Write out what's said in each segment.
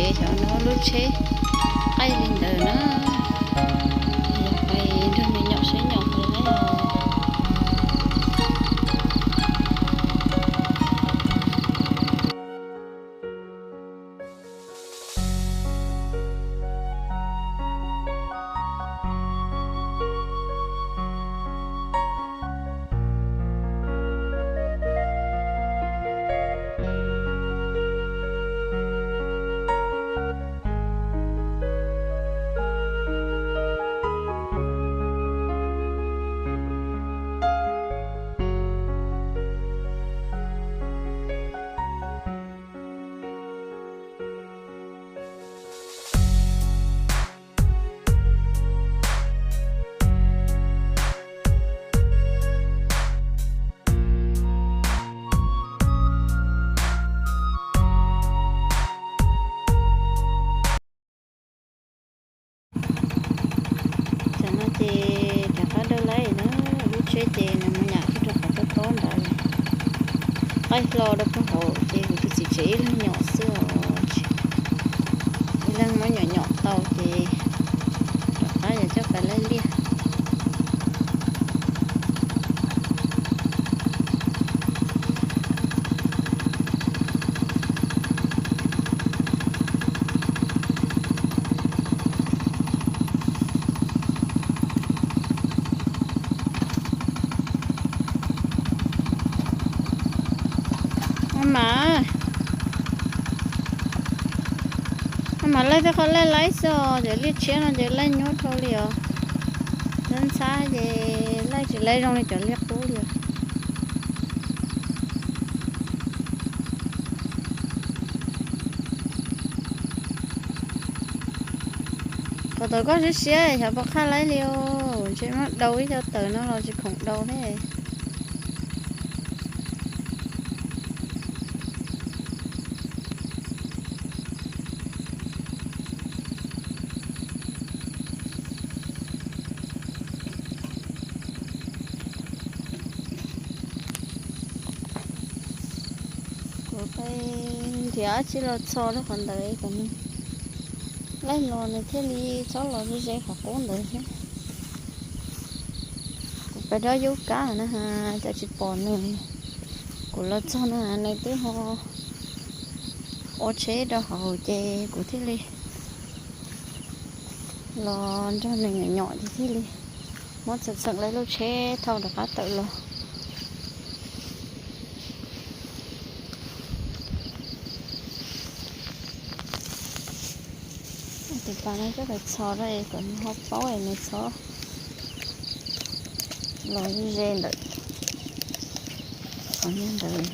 Xyov no lub tsheb qaij li ntawd na, yog pais nrog nws nyom seb nyom puas laib os. Tam no ces rov qab dawb laib na, lub tsheb ces nws mus nyam kiag rau qhov tob tob ntawd. Qaij hlo rau puag hauv ces kuv tus txiv tsev ib leeg nyom xwb os. Ib leeg muab nyom nyom tau ces rov qab yuav coj pais laij liaj. Maj mam, maj mam laij tej qhov laij laib xwb os, cov liaj tshiab no ces laij nyuaj dhau li os. Ntxhab ntxhab ces laij tsis laij zoo li cov liaj qub li os. Qhov tod koj siab siab xyov puas qaj laib li os, ntshe muab dau ib co tawm no los tsis khoom dau thiab. Kuv pais nrhiav dab tsi los txho rau qhov ntawd kom nws laij los nws thiaj li txhob los ze ze qhov qub ntawd thiab. Kuv pais dob yub kab na, cas tsis pom nws. Kuv los txog na nws twb ho ua tsheb rau hauv ces kuv thiaj li los nrog nws nyom nyom ces thiaj li muab txheem txheem laib lub tsheb thauj rov qab tawm los. Tus pas no coj pais txho rau es kom nws ho paub es nws txhob los ze ntawm qhov niag ntawd.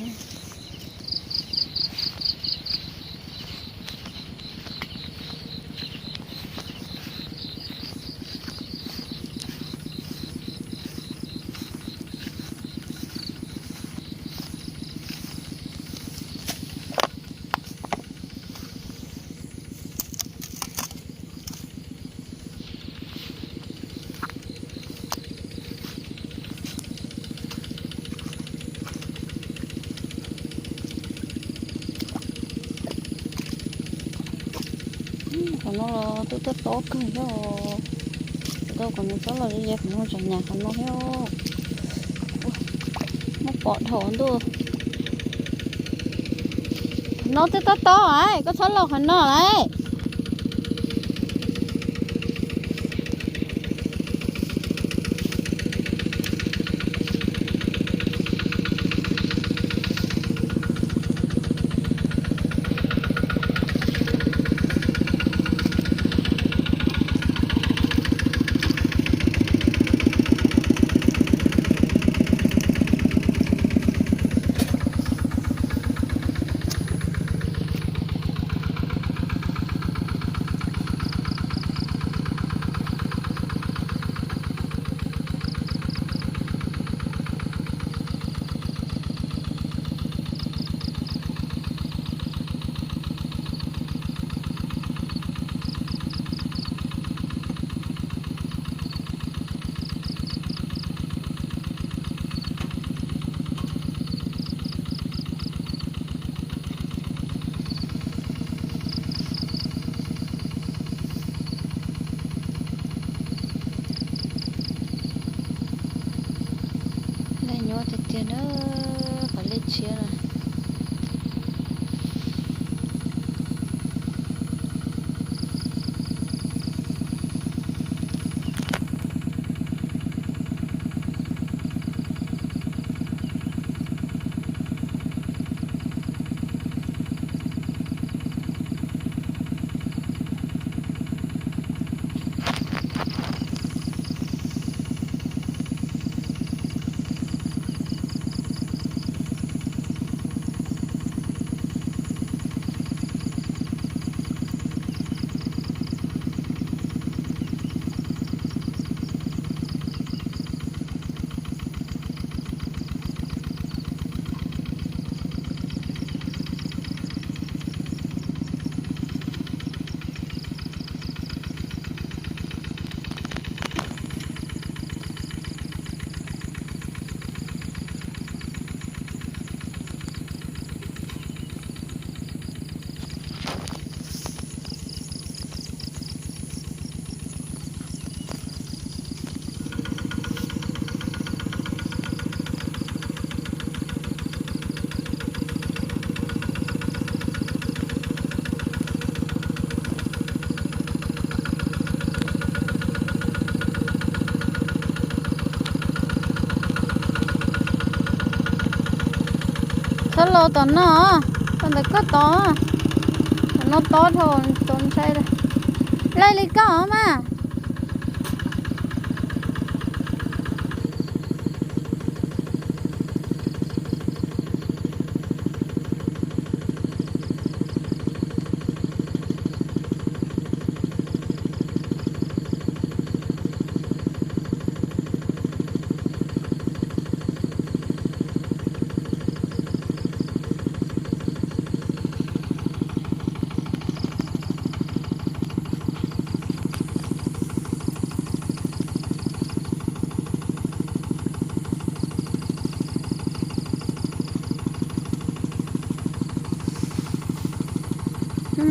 Qhov no los twb tob tob kawg thiab os. Tau kom nws txhob los ze ze qhov no, tsam nyam qhov no thiab. Muab pov dhau ntuj. Qhov no twb tob tob lawm, koj txhob los qhov no lawm. Tiag tiag na, qhov liaj tshiab na. Txhob los tom no, los ntawm koj tod, tom no tob dhau, txaus ntshai lawm. Laij li koj mas.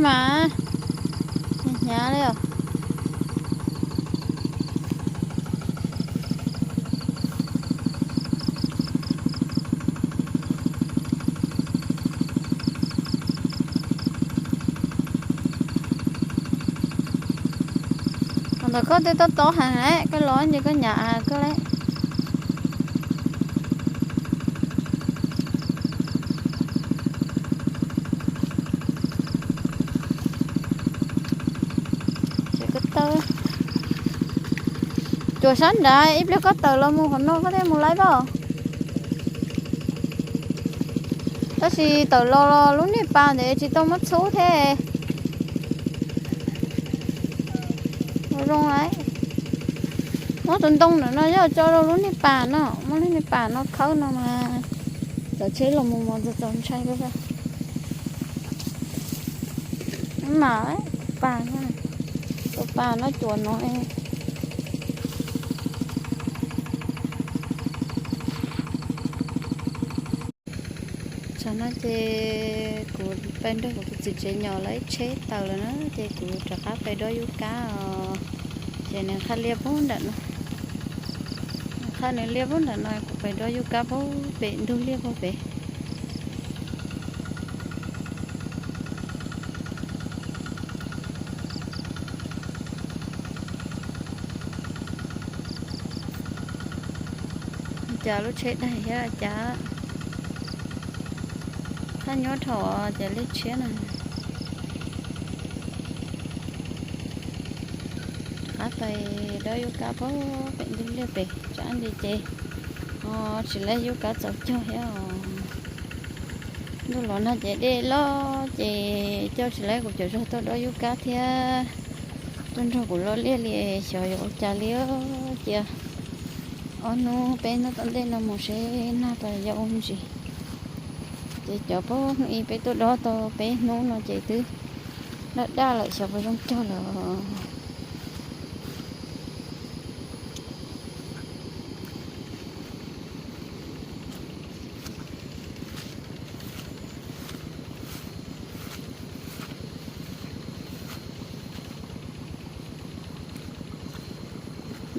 Mas hnyav li os. Ntawm koj twb tob tob heev lawm, koj los ces koj nyav koj lawm. Ces koj tawm, cuam sab nrad, ib pliag koj tawm los mus qhov no koj thiaj mus laib pab. Tab sis tawm los lub niag pas ntawd tsis tau muab txhub thiab. Ua zoo lawm. Muab tus ntoo ntawm no yog tso rau lub niag pas no, muab lub niag pas no khawb no mas txawm tsheb los mus mas txaus ntshai. Mas tus pas no, tus pas no cuam no. Tsam no ces kuv pais nrog kuv tus txiv tsev nyom lawv ib tsheb tawm lawm na, ces kuv rov qab pais dob yub kab os. Ces nws qhab liaj puag nram no, nws qhab nws liaj puag nram no, kuv pais dob yub kab puag pem ntug liaj puag pem. Cas lub tsheb daig thiab cas, qhab nyuab dhau ces liaj tshiab na. Rov qab pais dob yub kab puag pem ntug liaj pem tsam ntsis ces tsis laib yub kab txaus cog thiab os. Ntuj los nag ces dej loj ces coj tsis laib kuv cov zog tuaj dob yub kab thiab. Tuaj nrog kuv loj liaj li xyov yuav ua cas li. Cia ob hnub peb hnub tom ntej no mus seb nag puas yau ntsis. Ces cov pab hnub ib peb tuaj dob tau peb hnub no ces twb daj daj lawm, xyov puas zoo cog lawm.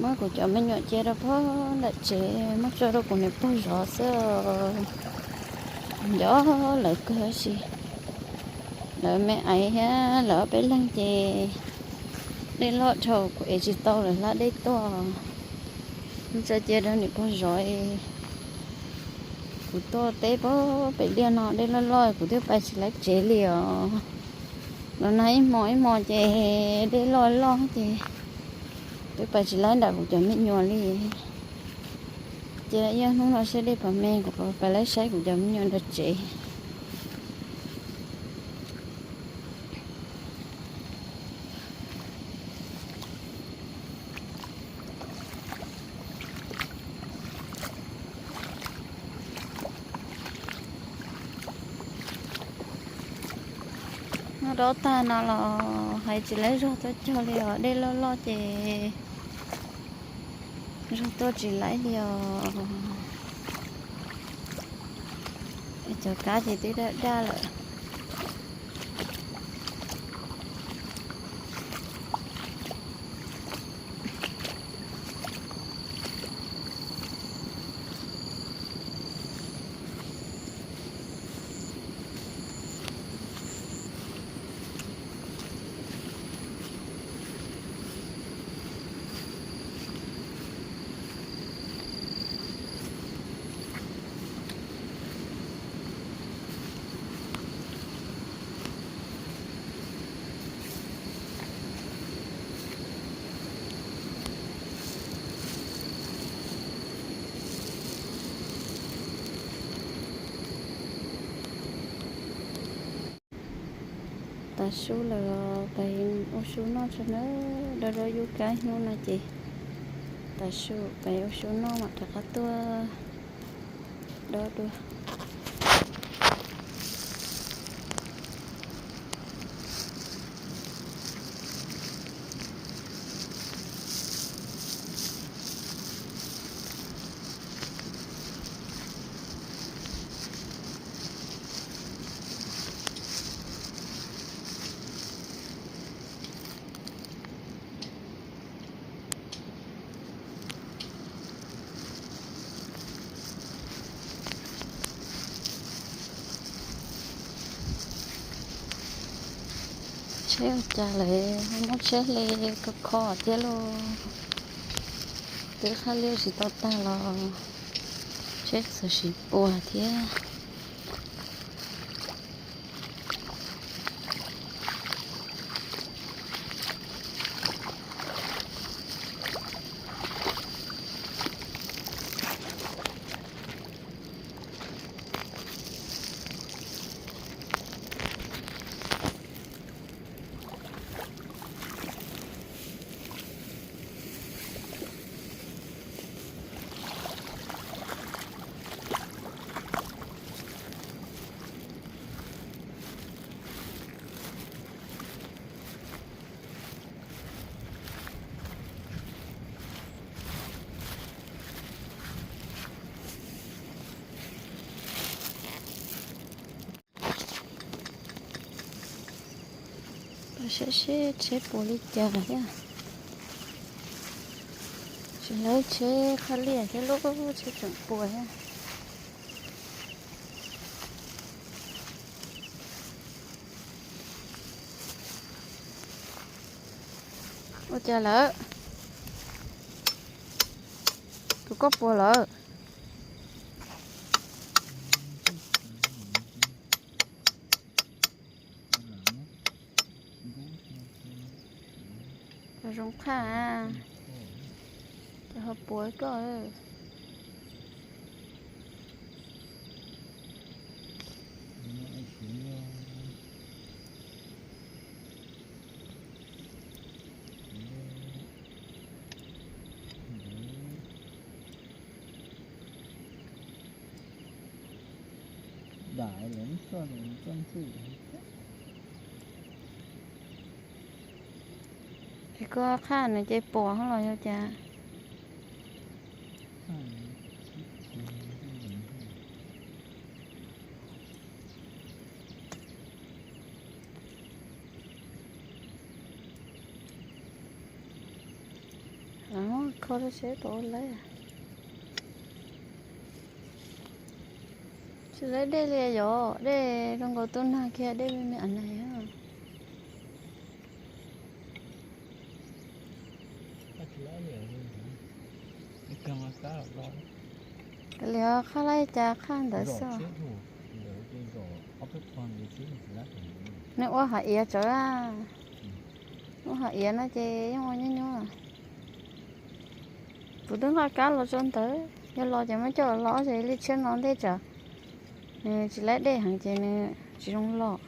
Muab kuv cov me nyuam cia rau puag nram tsev, muab tso rau kuv niam pog zov xwb. Nco lawv kawg tab sis lawv me aiv thiab lawv ob peb leeg ces dej loj dhau, kuv ev tsis tau lawv hlab dej tuaj. Muab tso cia rau niam pog zov. Kuv tuaj teb puag pem liaj no dej loj loj kuv twb pais tsis laib tsev li os. Los nag ib hmo ib hmo ces dej loj loj ces twb pais tsis laib nram kuv cov me nyuam li. Ces ib hnub no seb dej puas me kuv pais laib saib kuv cov me nyuam nram tsev. Noj dob tag no los hais tsis laib zog tuaj cog li os, dej loj loj ces zog tuaj tsis laib li os. Cov kab ces twb daj daj lawm. Tav su lawm, peb ua su noj tso na. Dob dob yub kab hnub no ces tav su peb ua su noj mam rov qab tuaj dob dua. Tsheb ua cas lawv muab tsheb hle kho kho thiab lauj. Twb qhab liaj tsis tau tag los tsheb txawm siv puas thiab. Saib seb tsheb puas li cas thiab. Tsis lawv tsheb qhab liaj thiab, lub tsheb tseem puas thiab. Ua cas lawm? Tus koj puas lawm? Zoo qhaj, ces ho puas koj. Ces koj qhaj nws ces puas los yog cas? Lawv muab Kho rau seb puas ua laib. Tsis laib dej li yom, dej zoo nkaus tuaj nag kiag dej me me a nag. Kav liam qhaj laib cas qhaj ntawd xwb. Nws ua hav iav tsawv, ua hav iav no ces yeej ua nyuaj nyuaj. Kuv twb nqa kab los tso ntawd, yog los ces muab coj los ces li tshiab no ntej tsam nws tsis laib dej heev ces nws tsis zoo los.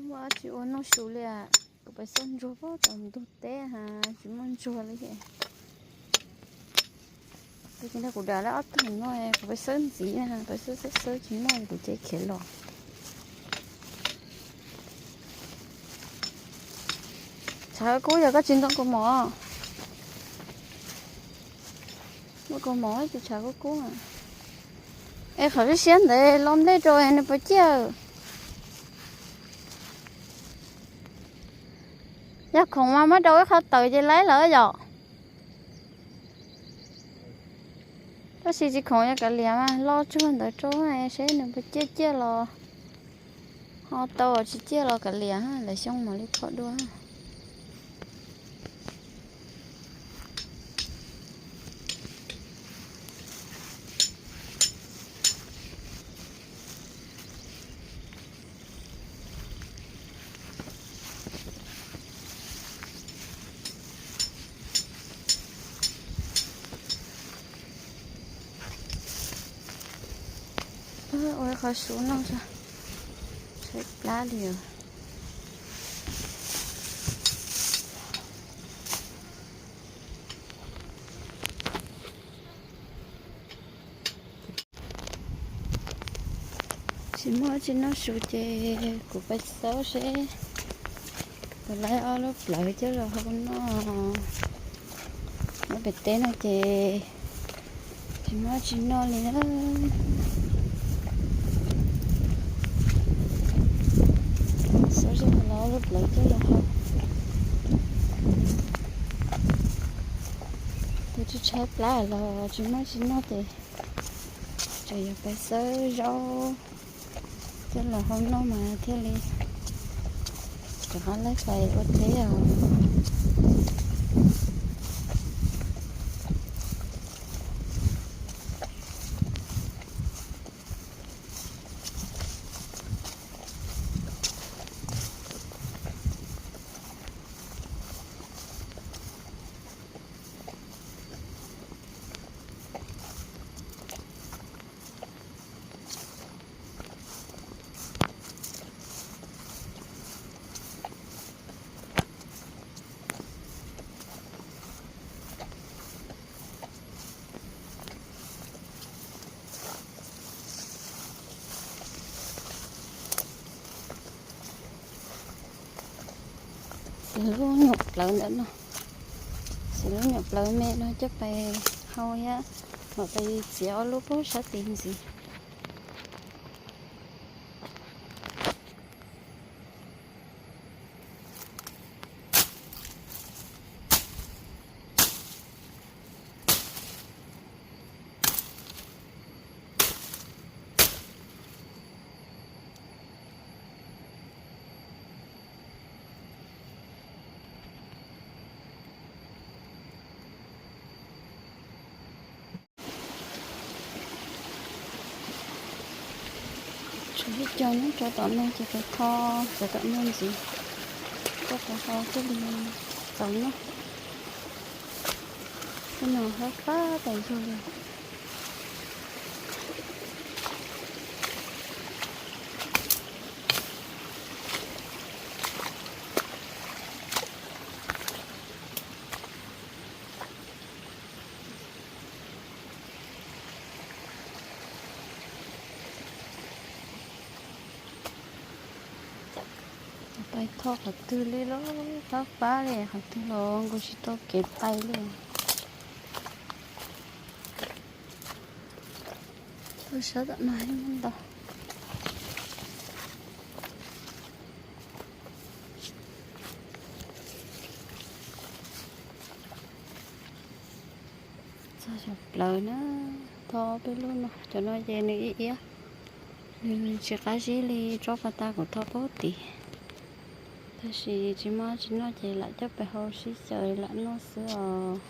Muaj dab tsi ua noj su li, kuv pais xawb ntsuag pab tom ntug teb ha, tsis muaj ntsuag li. Kuv dam lawm ob tug no, kuv pais xawb ntxiv, pais xawb xawb xawb tsis muaj kuv ces khiav los. Tshav kub yog koj tsis ntoo kaus mom. Muaj kaus mom ces tshav kub kub. Es qhov siab siab ntawd los nplej rau nws puas ciaj? Yog khoom mas muab rau ib qho tawm ces laib lawm yom. Tab sis tsis khoom yog kav liam mas los tsuag ntawd rau seb nws puas ciaj, ciaj los ho tau, tsis ciaj los kav liam, lawv xyoo mam li phom dua. Ua qhov su noj, tshaib plab li os. Tsis muaj dab tsi noj su ces kuv pais xawb seb puas laib ob lub plawv coj los hau noj. Nyob pem teb no ces tsis muaj dab tsi noj li na. Xawb seb puas laib ob lub plawv coj los hau. Tus tsis tshaib plab los tsis muaj dab tsi noj ces tseem yuav pais xawb zaub coj los hau noj mas thiaj li rov qab laib pais ua teb os. Xis lub nyuam plawv ntawm no, xis lub nyuam plawv me no coj pais hau thiab, mam pais txiav ob lub pub sab tid ntxiv. Tshuav ib co nyob rau tom no ces pais tho rau tom no ntxiv, coj pais hau thiaj li txaus noj. Tej no hab fab tas zog li. Pais thauj qhov twg li los fab fab li, qhov twg los nkaus tsis tau kev pais li. Tuaj sab tom no muaj ntau. Txog cov plawv na, thauj peb lub no, cov no ces nws iab iab, nws tsis qab zib li tsob pas tas kuv thauj pem tid. Tab sis tsis muaj tsis noj ces lam coj pem hauv sib xyaw lam noj xwb os.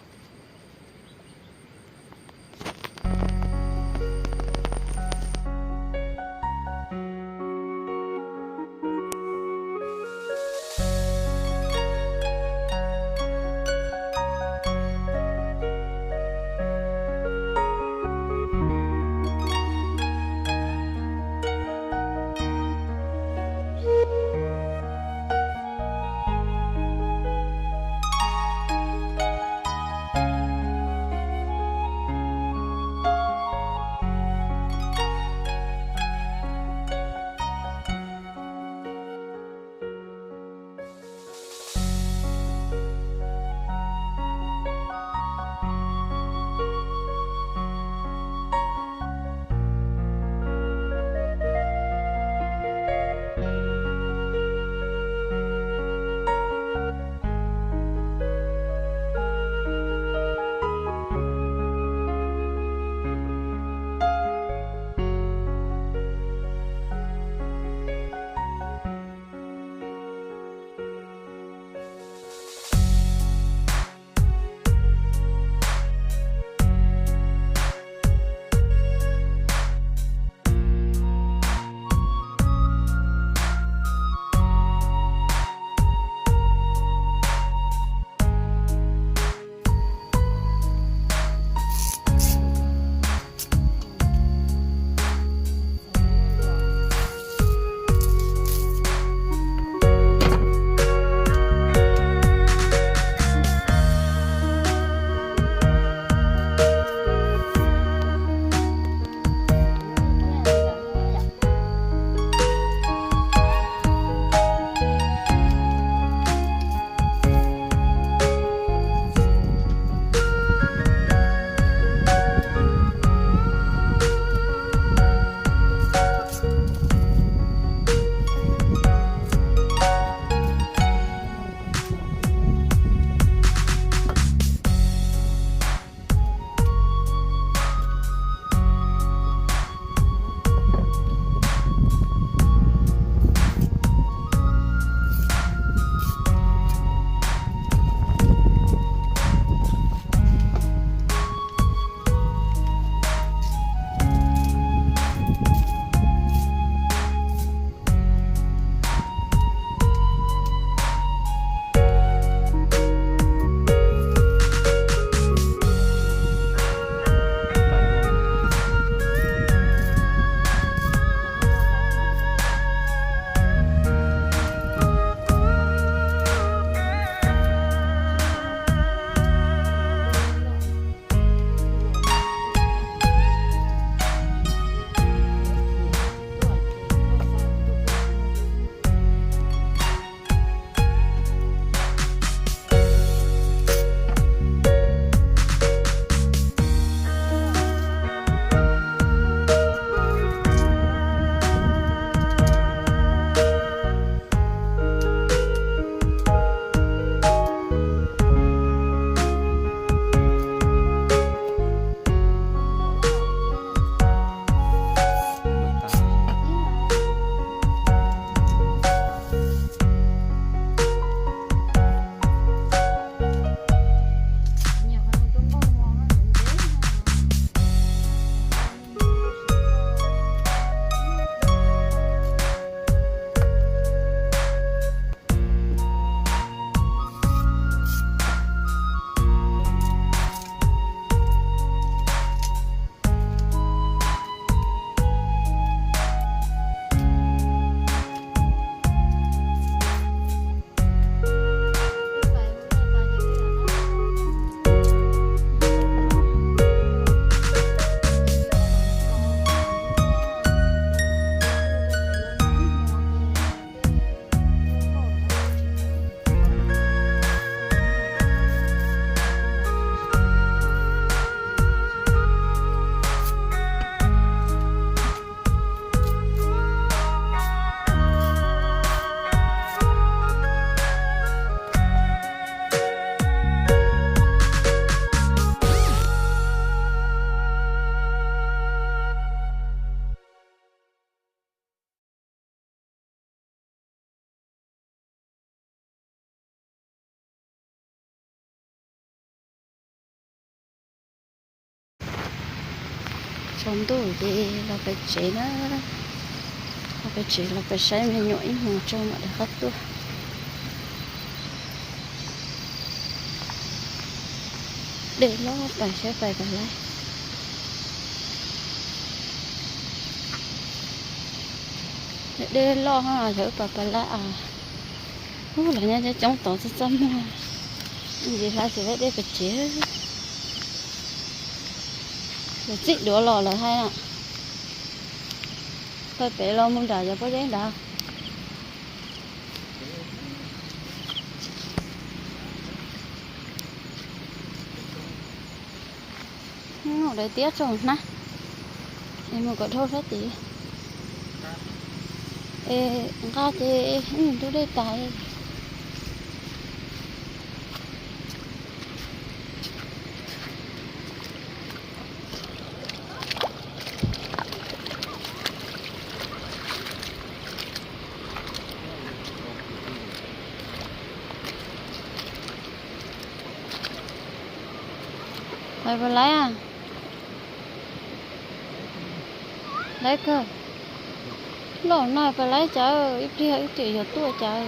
Tsaus ntuj ces los pem tsev na, los pem tsev los pem saib me nyuam ib hmos tso mam rov qab tuaj. Dej loj pais saib pais pais laib. Dej loj yog wb pais pais laib as. Ub, lawv nyob coob coob tod txaj txaj muag. Ntsis hlab tsis laib dej pem tsev. Lawv txij duav los lawv hais na. Pais pem los mus nram yog pob zeb nrad. Daim tiab tsaus hnab es mus kom dhau sab tid. Es nqa ces ntub dej tas. Pais pais laib, laib kawg. Loj na, pais laib cas, ib pliag ib tiam yuav tuaj cas.